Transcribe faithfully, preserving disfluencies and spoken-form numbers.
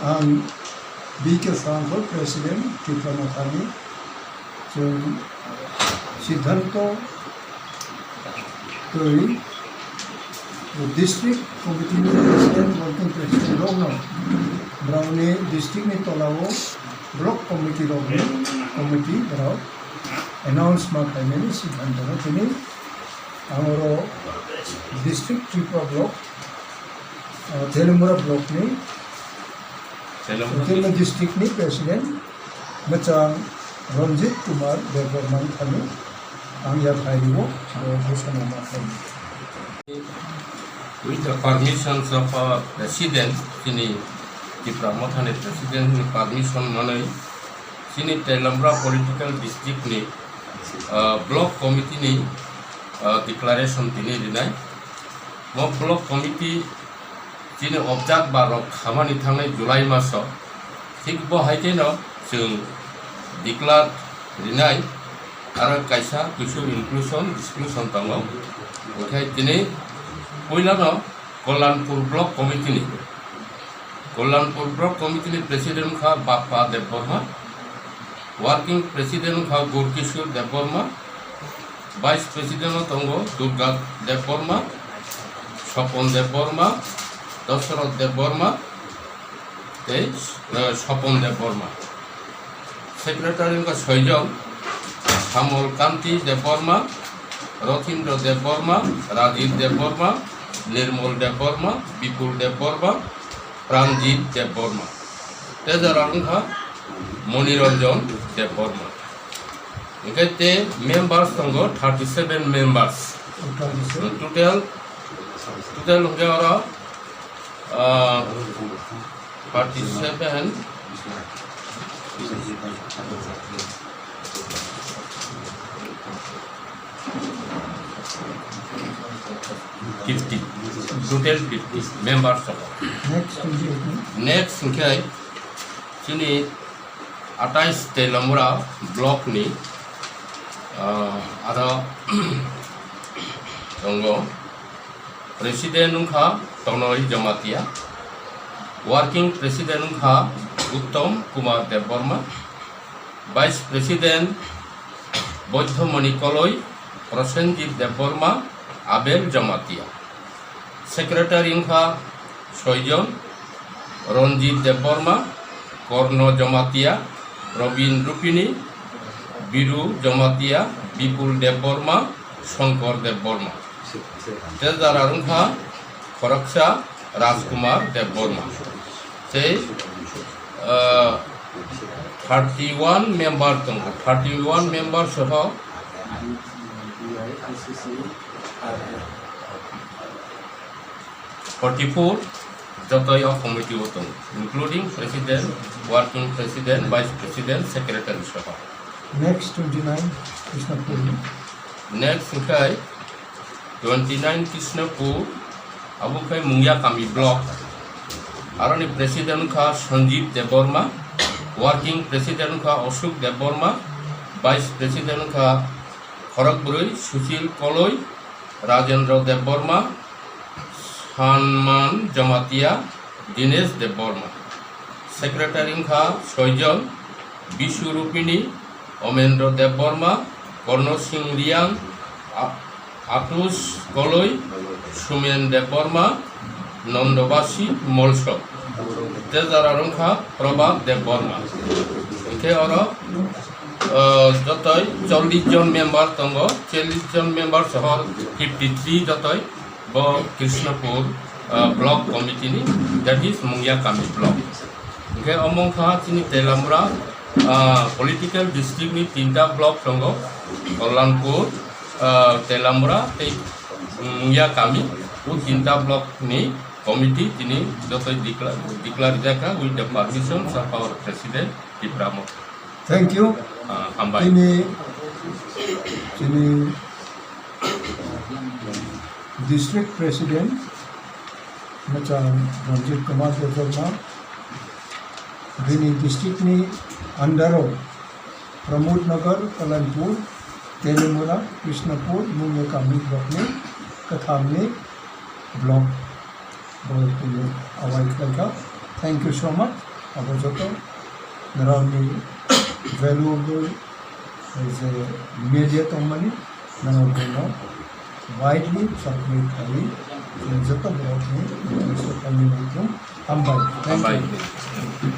Ang B K Sangkho, President, Tipra Mothani. Chwng siddhanto twi district committee ni president, working president rokno, borokni district ni tolao block committee rokni committee borok announce ma khaimani siddhanto no tini. Ang oro district Tripura block, ah, Teliamura block ni Teliamura Teliamura district ni president mwchang Ranjit Kumar Debbarma ni thani ang yaphai rio, abo bwskango ma khaimani. With the permissions of our president, chini Tipra Mothani president ni permission manwi, chini Teliamura political district ni, ah, block committee ni, ah, declaration tini rinai. Mo block committee chini objak ba rok khamani thangnai July maso, thik bo hai kheno chwng declare rinai, aro kaisa kusu inclusion, exclusion tongo. Okhai tini puilano Kollanpur block committee ni, Kollanpur block committee ni president wngkha Bappa Debbarma, working president wngkha Gorkishore Debbarma, Vice President o tongo Durga Debbarma, Sopon Debbarma, Dosoroth Debbarma tei, eh, Sopon Debbarma. Secretary wngkha soijon, Samol Kanti Debbarma, Rothindro Debbarma, Rajit Debbarma, Nirmol Debbarma, Bipul Debbarma, Pranjit Debbarma. Treasurer wngkha Moniranjan Debbarma. Hingke te members tongo thirty seven members. Total, total hingke oro, ah, thirty seven. Fifty, total fifty members tongo. Next, twenty-eight ni? Next hingke chini atais Teliamura block ni, ah, aro tongo. President wngkha Tonoi Jamatia, working president wngkha Uttom Kumar Debbarma, Vice President Boidhomoni Koloi, Prosenjit Debbarma, Abel Jamatia. Secretary wngkha soijon, Ranjit Debbarma, Korno Jamatia, Robin Rupini, Biru Jamatia, Bipul Debbarma, Shankar Debbarma. Treasurer wngkha khoroksa Rajkumar Debbarma. Tei, ah, thirty one member tongo. Thirty one member soho forty four jotoi o committee o tongo, including president, working president, vice president, secretary soho. Next twenty nine Krishnapur. Next wngkha twenty nine Krishnapur, abo wngkha Mungyakami block. Aroni president wngkha Sanjeev Debbarma, working president wngkha Ashok Debbarma, vice president wngkha khorokbrwi Sushil Koloi, Rajendra Debbarma, Sanman Jamatia, Dinesh Debbarma. Secretary wngkha soijon, Bishu Rupini, Omendra Debbarma, Korno Singh Riang, A-, Atush Koloi, Sumen Debbarma, Nondobasi Molso. Treasurer wngkha Prabhat Debbarma. Hingke oro, ah, jotoi chollish jon member tongo, chollish jon member soho fifty three jotoi bo Krishnapur, ah, block committee ni, that is Mungyakami block. Hingke omo wngkha chini Teliamura, ah, political district ni tinta block tongo, Kollanpur, ah, Teliamura tei Mungyakami, o tinta block ni committee tini jotoi declare, declare rijak kha with the permission of our president Tipra Motha. Thank you. Ah, hambai. Tini, tini district president, Mwchang Ranjit Kumar Debbarma, bini district ni under o Pramod Nagar, Kalanpur, Teliamura, Krishnapur, Mungyakami block ni kwtham ni block bo tini awai khlaikha. Thank you so much. Abo joto norokni valuable je media tongmani norok bono widely circulate khaiwi chini joto borokni interest o khainwi mantong. Hambai. Thank you. Hambai.